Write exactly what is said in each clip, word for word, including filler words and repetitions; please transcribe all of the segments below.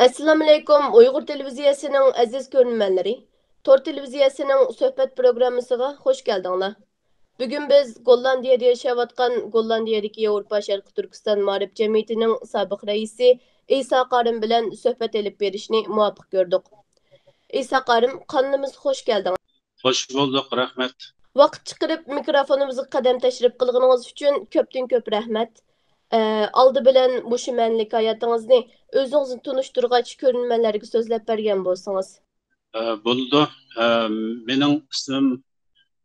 ئەسسالامۇئەلەيكۇم، ئۇيغۇر تېلېۋىزىيەسىنىڭ ئەزىز كۆرۈرمەنلىرى. تور تېلېۋىزىيەسىنىڭ سۆھبەت پروگراممىسىغا خۇش كەلدىڭلار. بۈگۈن بىز گوللاندىيەدە ياشاۋاتقان گوللاندىيەدىكى ياۋروپا شەرقىي تۈركىستان مائارىپ جەمئىيىتىنىڭ سابىق رەئىسى ئىسا قارىم بىلەن سۆھبەت ئېلىپ بېرىشنى مۇۋاپىق كۆردۇق. ئىسا قارىم، قانىلىمىزغا خۇش كەلدىڭىز. خوش بولدۇق، رەھمەت. ۋاقىت چىقىرىپ مىكروفونىمىزغا قەدەم تەشرىپ قىلغىنىڭىز ئۈچۈن كۆپتىن كۆپ رەھمەت. ئە، ئالدى بىلەن مۇشۇ مەنىلىك ھاياتىڭىزنى ئۆزىڭىزنى تونۇشتۇرغاچ كۆرۈرمەنلەرگە سۆزلەپ بەرگەن بولسىڭىز. ئە، بولىدۇ. ئە، مېنىڭ ئىسمىم،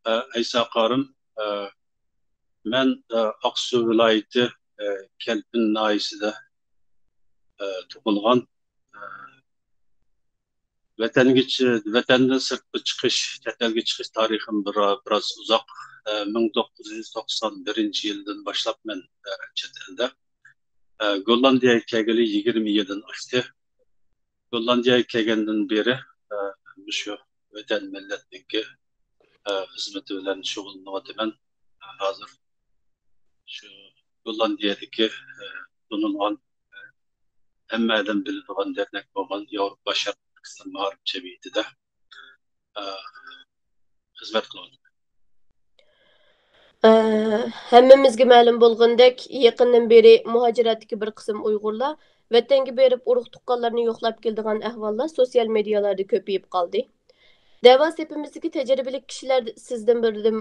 ئە، ئەيسا قارىم. ئە، مەن، ئە، ئاقسۇ ۋىلايىتى، ئە، كەلپىن ناھىيەسىدە، ئە، تۇغۇلغان. ئە، ۋەتەنگە چى-، ۋەتەندىن سىرتقا چىقىش، چەت ئەلگە چىقىش تارىخىم بىر-، بىراز ئۇزاق. ئە، مىڭ توققۇز يۈز توقسان بىرىنچى يىلدىن باشلاپ مەن، ئە، چەت ئەلدە. ئە، گوللاندىيەگە كەلگىلى يىگىرمە يىلدىن ئاشتى. گوللاندىيەگە كەلگەندىن بېرى، ئە، مۇشۇ ۋەتەن مىللەتنىڭكى، ئە، خىزمىتى بىلەن شۇغۇللىنىۋاتىمەن. ھازىر شۇ گوللاندىيەدىكى، ئە، تونۇلغان، ئە، ھەممە ئادەم بىلىدىغان دەرنەك بولغان ياۋروپا شەرقىي تۈركىستان مائارىپ جەمئىيىتىدە، ئە، خىزمەت قىلىۋاتىمەن. ئە، ھەممىمىزگە مەلۇم بولغىنىدەك، يېقىندىن بېرى مۇھاجىرەتتىكى بىر قىسىم ئۇيغۇرلار ۋەتەنگە بېرىپ ئۇرۇق-تۇغقانلىرىنى يوقلاپ كېلىدىغان ئەھۋاللار سوتسىيال مېدىيالاردا كۆپىيىپ قالدى. دەۋا سېپىمىزدىكى تەجرىبىلىك كىشىلەر سىزدىن بىردىن،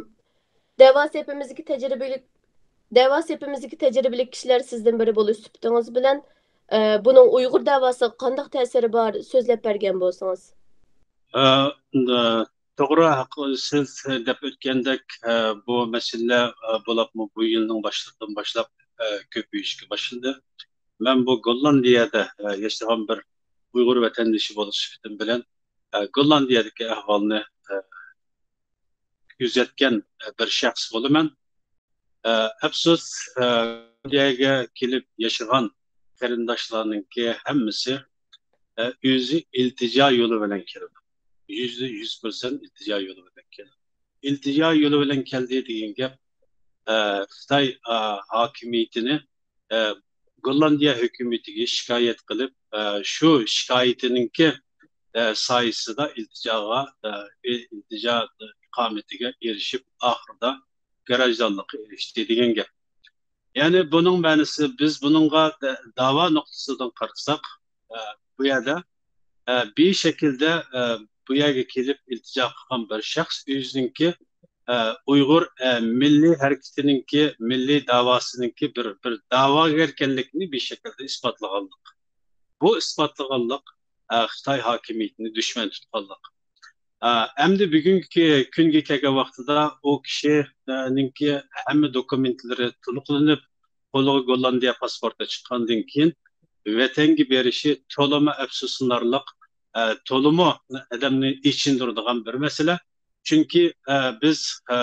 دەۋا سېپىمىزدىكى تەجرىبىلىك، دەۋا سېپىمىزدىكى تەجرىبىلىك كىشىلەر سىزدىن بىرى بولۇش سۈپىتىڭىز بىلەن، ئە، بۇنىڭ ئۇيغۇر دەۋاسىغا قانداق تەسىرى بار، سۆزلەپ بەرگەن بولسىڭىز. ئە، ئە، توغرا، ھەق-، سىز دەپ ئۆتكەندەك، ئە، بۇ مەسىلىلەر، ئە، بولۇپمۇ بۇ يىلنىڭ باشلىرىدىن باشلاپ، ئە، كۆپىيىشكە باشلىدى. مەن بۇ گوللاندىيەدە، ئە، ياشىغان بىر ئۇيغۇر ۋەتەندىشى بولۇش سۈپىتىم بىلەن، ئە، گوللاندىيەدىكى ئەھۋالنى، ئە، كۆزەتكەن، ئە، بىر شەخس بولىمەن. ئە، ئەپسۇس، ئە، گوللاندىيەگە كېلىپ ياشىغان قېرىنداشلارنىڭكى ھەممىسى، ئە، ئۆزى ئىلتىجا يولى بىلەن كېلىدۇ. يۈزدە يۈز پىرسەنت ئىلتىجا يولى بىلەن كېلىدۇ. ئىلتىجا يولى بىلەن كەلدى دېگەن گەپ، ئە، خىتاي، ئە، ھاكىمىيىتىنى، ئە، گوللاندىيە ھۆكۈمىتىگە شىكايەت قىلىپ، ئە، شۇ شىكايىتىنىڭكى، ئە، سايىسىدا ئىلتىجاغا، ئە، ئىلتىجا ئىقامىتىگە ئېرىشىپ، ئاخىرىدا گىراژدانلىققا ئېرىشتى دېگەن گەپ. يەنى بۇنىڭ مەنىسى، بىز بۇنىڭغا دە-، داۋا نۇقتىسىدىن قارىساق، ئە، بۇ يەردە، ئە، بىر شەكىلدە، ئە، بۇ يەرگە كېلىپ ئىلتىجا قىلغان بىر شەخس ئۆزىنىڭكى، ئە، ئۇيغۇر، ئە، مىللىي ھەرىكىتىنىڭكى، مىللىي داۋاسىنىڭكى بىر، بىر داۋاگەر ئىكەنلىكىنى بىر شەكىلدە ئىسپاتلىغانلىق. بۇ ئىسپاتلىغانلىق، ئە، خىتاي ھاكىمىيىتىنى دۈشمەن تۇتقانلىق. ئە، ئەمدى بۈگۈنكى كۈنگە كەلگەن ۋاقتىدا ئۇ كىشىنىڭكى ھەممە دوكۇمېنتلىرى تولۇقلىنىپ، قولىغا گوللاندىيە پاسپورتى چىققاندىن كېيىن، ۋەتەنگە بېرىشى تولىمۇ ئەپسۇسلىنارلىق، ئە، تولىمۇ ئادەمنى ئېچىندۇرىدىغان بىر مەسىلە. چۈنكى، ئە، بىز، ئە،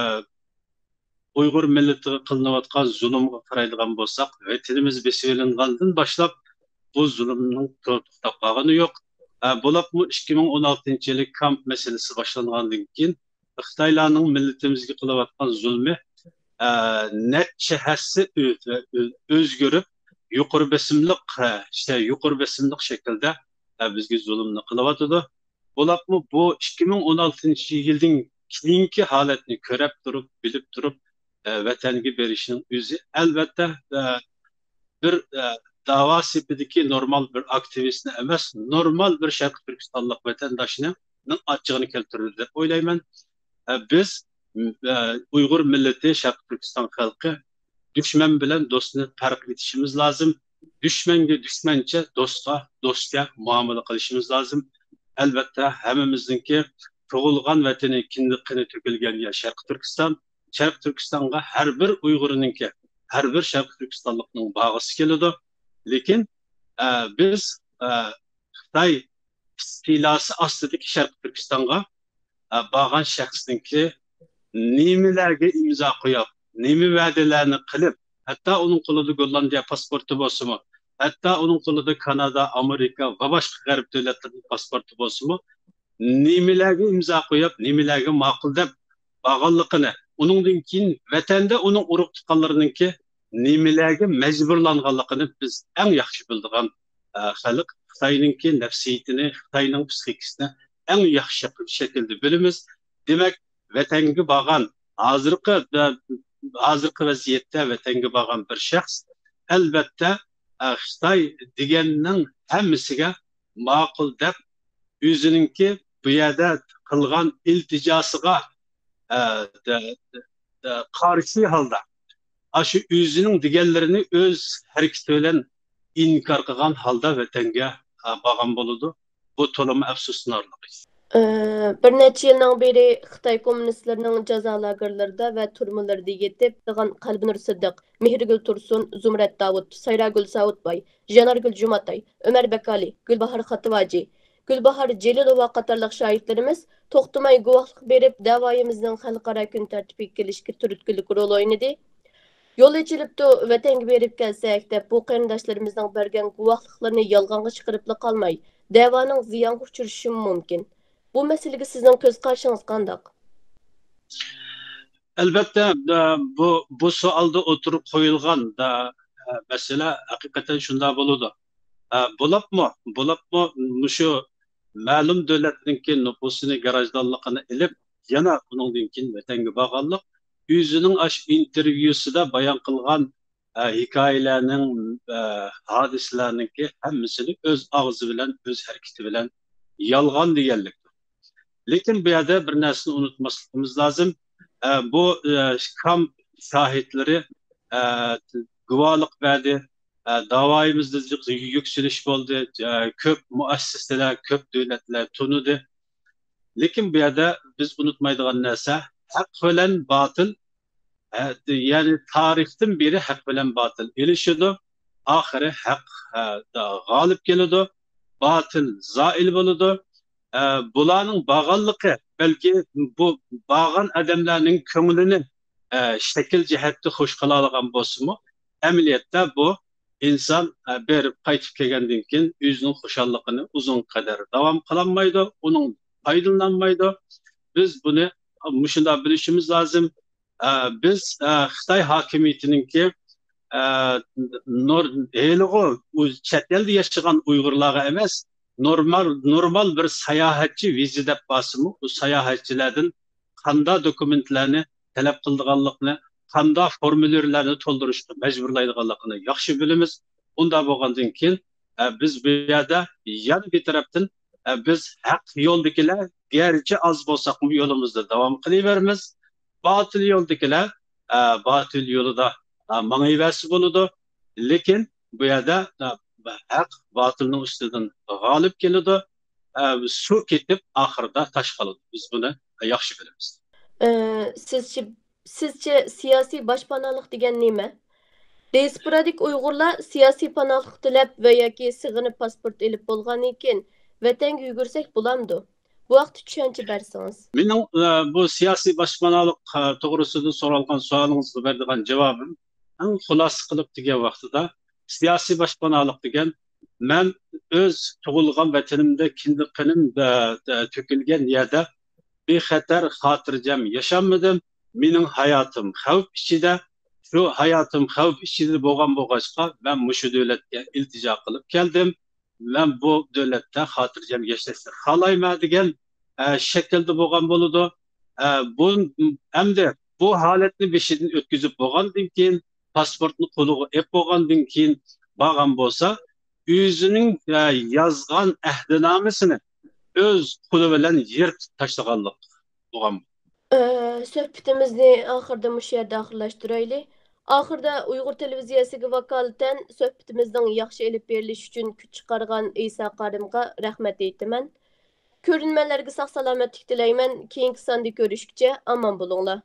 ئۇيغۇر مىللىتىگە قىلىنىۋاتقان زۇلۇمغا قارايدىغان بولساق، ۋەتىنىمىز بېسىۋېلىنغاندىن باشلاپ بۇ زۇلۇمنىڭ تو-، توختاپ قالغىنى يوق. ئە، بولۇپمۇ ئىككى مىڭ ئون ئالتىنچى يىلى كامپ مەسىلىسى باشلانغاندىن كېيىن، خىتايلارنىڭ مىللىتىمىزگە قىلىۋاتقان زۇلمى، ئە، نەچچە ھەسسە ئۆ-، ئۆ-، ئۆزگىرىپ، يۇقىرى بېسىملىق، ئە، شە-، يۇقىرى بېسىملىق شەكىلدە، ئە، بىزگە زۇلۇمنى قىلىۋاتىدۇ. بولۇپمۇ بۇ ئىككى مىڭ ئون ئالتىنچى يىلدىن كېيىنكى ھالەتنى كۆرۈپ تۇرۇپ، بىلىپ تۇرۇپ، ئە، ۋەتەنگە بېرىشنىڭ ئۆزى، ئەلۋەتتە، ئە، بىر، ئە، داۋا سېپىدىكى نورمال بىر ئاكتىۋىستنى ئەمەس، نورمال بىر شەرقىي تۈركىستانلىق ۋەتەنداشنىڭ ئاچچىقىنى كەلتۈرىدۇ دەپ ئويلايمەن. ئە، بىز، ئە، ئۇيغۇر مىللىتى، شەرقىي تۈركىستان خەلقى دۈشمەن بىلەن دوستنى پەرق ئېتىشىمىز لازىم. دۈشمەنگە دۈشمەنچە، دوستقا دوستچە مۇئامىلە قىلىشىمىز لازىم. ئەلۋەتتە، ھەممىمىزنىڭكى تۇغۇلغان ۋەتىنى قېنى، قېنى تۆكۈلگەن يەر شەرقىي تۈركىستان. شەرقىي تۈركىستانغا ھەر بىر ئۇيغۇرنىڭكى، ھەر بىر شەرقىي تۈركىستانلىقنىڭ بارغۇسى كېلىدۇ. لېكىن، ئە، بىز، ئە، خىتاي ئىستىلاسى ئاستىدىكى شەرقىي تۈركىستانغا، ئە، بارغان شەخسنىڭكى نېمىلەرگە ئىمزا قويۇپ، نېمە ۋەدىلەرنى قىلىپ، ھەتتا ئۇنىڭ قولىدا گوللاندىيە پاسپورتى بولسىمۇ، ھەتتا ئۇنىڭ قولىدا كانادا، ئامېرىكا ۋە باشقا غەرب دۆلەتلىرىنىڭ پاسپورتى بولسىمۇ، نېمىلەرگە ئىمزا قويۇپ، نېمىلەرگە ماقۇل دەپ بارغانلىقىنى، ئۇنىڭدىن كېيىن ۋەتەندە ئۇنىڭ ئۇرۇق-تۇغقانلىرىنىڭكى نېمىلەرگە مەجبۇرلانغانلىقىنى بىز ئەڭ ياخشى بىلىدىغان، ئە، خەلق خىتاينىڭكى نەپسىيىتىنى، خىتاينىڭ پسىخىكىسىنى ئەڭ ياخشى شەكىلدە بىلىمىز. دېمەك، ۋەتەنگە بارغان، ھازىرقى، ھازىرقى ۋەزىيەتتە ۋەتەنگە بارغان بىر شەخس، ئەلۋەتتە، ئە، خىتاي دېگەننىڭ ھەممىسىگە ماقۇل دەپ، ئۆزىنىڭكى بۇ يەردە قىلغان ئىلتىجاسىغا، ئە، دە-، دە-، قارشى ھالدا، ئاشۇ ئۆزىنىڭ دېگەنلىرىنى ئۆز ھەرىكىتى بىلەن ئىنكار قىلغان ھالدا ۋەتەنگە، ئە، بارغان بولىدۇ. بۇ تولىمۇ ئەپسۇسلىنارلىق ئىش. ئى، بىر نەچچە يىلنىڭ بېرى خىتاي كوممۇنىستلىرىنىڭ جازا لاگېرلىرىدا ۋە تۈرمىلىرىدا يېتىپ ياتقان قەلبىنۇر سىدىق، مېھرىگۈل تۇرسۇن، زۇمرەت داۋۇت، سايراگۈل ساۋۇتباي، ژانارگۈل جۇماتاي، ئۆمەر بەكالى، گۈلباھار خاتىۋاجى، گۈلباھار جېلىلوۋا قاتارلىق شاھىتلىرىمىز توختىماي گۇۋاھلىق بېرىپ، دەۋايىمىزنىڭ خەلقئارا كۈن تەرتىپىگە كېلىشىگە تۈرتكىلىك رول ئوينىدى. يول ئېچىلىپتۇ، ۋەتەنگە بېرىپ كەلسەك دەپ، بۇ قېرىنداشلىرىمىزنىڭ بەرگەن گۇۋاھلىقلىرىنى يالغانغا چىقىرىپلا قالماي، دەۋانىڭ زىيانغا ئۇچرىشىمۇ مۇمكىن. بۇ مەسىلىگە سىزنىڭ كۆز قارىشىڭىز قانداق؟ ئەلۋەتتە، بۇ، بۇ سوئالدا ئوتتۇرىغا قويۇلغان مەسىلە ھەقىقەتەن شۇنداق بولىدۇ. بولۇپمۇ، بولۇپمۇ مۇشۇ مەلۇم دۆلەتنىڭكى نوپۇسىنى، گراژدانلىقىنى ئېلىپ، يەنە ئۇنىڭدىن كېيىن ۋەتەنگە بارغانلىق، ئۆزىنىڭ ئاشۇ ئىنتېرۋيۇسىدا بايان قىلغان، ئە، ھېكايىلەرنىڭ، ئە، ھادىسىلەرنىڭكى ھەممىسىنى ئۆز ئاغزى بىلەن، ئۆز ھەرىكىتى بىلەن يالغان دېگەنلىكتۇر. لېكىن بۇ يەردە بىر نەرسىنى ئۇنتۇماسلىقىمىز لازىم. ئە، بۇ، ئە، كامپ شاھىتلىرى، ئە، گۇۋاھلىق بەردى. ئە، داۋايىمىزدا يۈكسىلىش بولدى. ئە، كۆپ مۇئەسسىسىلەر، كۆپ دۆلەتلەر تونۇدى. لېكىن بۇ يەردە بىز ئۇنتۇمايدىغان نەرسە، ھەق بىلەن باتىل، ھە، يەنى تارىختىن بېرى ھەق بىلەن باتىل ئېلىشىدۇ. ئاخىرى ھەق، ھە، غالىب كېلىدۇ، باتىل زائىل بولىدۇ. ئە، بۇلارنىڭ بارغانلىقى بەلكى بۇ بارغان ئادەملەرنىڭ كۆڭلىنى، ئە، شەكىل جەھەتتە خۇش قىلالىغان بولسىمۇ، ئەمەلىيەتتە بۇ ئىنسان، ئە، بېرىپ قايتىپ كەلگەندىن كېيىن ئۆزىنىڭ خۇشاللىقىنى ئۇزۇنغا قەدەر داۋام قىلالمايدۇ، ئۇنىڭ پايدىلىنالمايدۇ. بىز بۇنى مۇشۇنداق بىلىشىمىز لازىم. ئە، بىز، ئە، خىتاي ھاكىمىيىتىنىڭكى، ئە، نور-، ھېلىغۇ ئۇ چەت ئەلدە ياشىغان ئۇيغۇرلارغا ئەمەس، نورمال، نورمال بىر ساياھەتچى ۋىزا دەپ بارسىمۇ، ئۇ ساياھەتچىلەردىن قانداق دوكۇمېنتلارنى تەلەپ قىلىدىغانلىقىنى، قانداق فورمۇلىرلارنى تولدۇرۇشقا مەجبۇرلايدىغانلىقىنى ياخشى بىلىمىز. ئۇنداق بولغاندىن كېيىن، ئە، بىز بۇ يەردە يەنە بىر تەرەپتىن، ئە، بىز ھەق يولدىكىلەر، گەرچە ئاز بولساقمۇ يولىمىزدا داۋام قىلىۋېرىمىز. باتىل يولدىكىلەر، ئە، باتىل يولىدا، ئە، ماڭىۋەرسە بولىدۇ. لېكىن بۇ يەردە، ئە، ھەق باتىلنىڭ ئۈستىدىن غالىب كېلىدۇ. ئە، سۇ كېتىپ، ئاخىرىدا تاش قالىدۇ. بىز بۇنى ياخشى بىلىمىز. ئە، سىزچە، سىزچە سىياسىي باشپاناھلىق دېگەن نېمە؟ دىياسپورادىكى ئۇيغۇرلار سىياسىي پاناھلىق تىلەپ ۋە ياكى سېغىنىپ پاسپورت ئېلىپ بولغاندىن كېيىن ۋەتەنگە يۈگۈرسەك بولامدۇ؟ بۇ ھەقتە چۈشەنچە بەرسىڭىز. مېنىڭ، ئە، بۇ سىياسىي باشپاناھلىق، ئە، توغرىسىدا سورالغان سوئالىڭىزغا بېرىدىغان جاۋابىم، ئەڭ خۇلاسە قىلىپ دېگەن ۋاقتىدا، سىياسىي باشپاناھلىق دېگەن، مەن ئۆز تۇغۇلغان ۋەتىنىمدە كىندىك قېنىم، ئە، ئە، تۆكۈلگەن يەردە بىخەتەر، خاتىرجەم ياشانمىدىم. مېنىڭ ھاياتىم خەۋپ ئىچىدە. شۇ ھاياتىم خەۋپ ئىچىدە بولغان بولغاچقا، مەن مۇشۇ دۆلەتكە ئىلتىجا قىلىپ كەلدىم. مەن بۇ دۆلەتتە خاتىرجەم ياشاشنى خالايمەن دېگەن، ئە، شەكىلدە بولغان بولىدۇ. ئە، بۇ، ئەمدى بۇ ھالەتنى بېشىدىن ئۆتكۈزۈپ بولغاندىن كېيىن، پاسپورتنى قولىغا ئېلىپ بولغاندىن كېيىن بارغان بولسا، ئۆزىنىڭ، ئە، يازغان ئەھدىنامىسىنى ئۆز قولى بىلەن يىرتىپ تاشلىغانلىق بولغان. ئە، سۆھبىتىمىزنى ئاخىرىدا مۇشۇ يەردە ئاخىرلاشتۇرايلى. ئاخىرىدا ئۇيغۇر تېلېۋىزىيەسىگە ۋاكالىتەن سۆھبىتىمىزنىڭ ياخشى ئېلىپ بېرىلىشى ئۈچۈن كۈچ چىقارغان ئىسا قارىمغا رەھمەت ئېيتىمەن. كۆرۈرمەنلەرگە ساق سالامەتلىك تىلەيمەن. كېيىنكى ساندا كۆرۈشكىچە ئامان بولۇڭلار.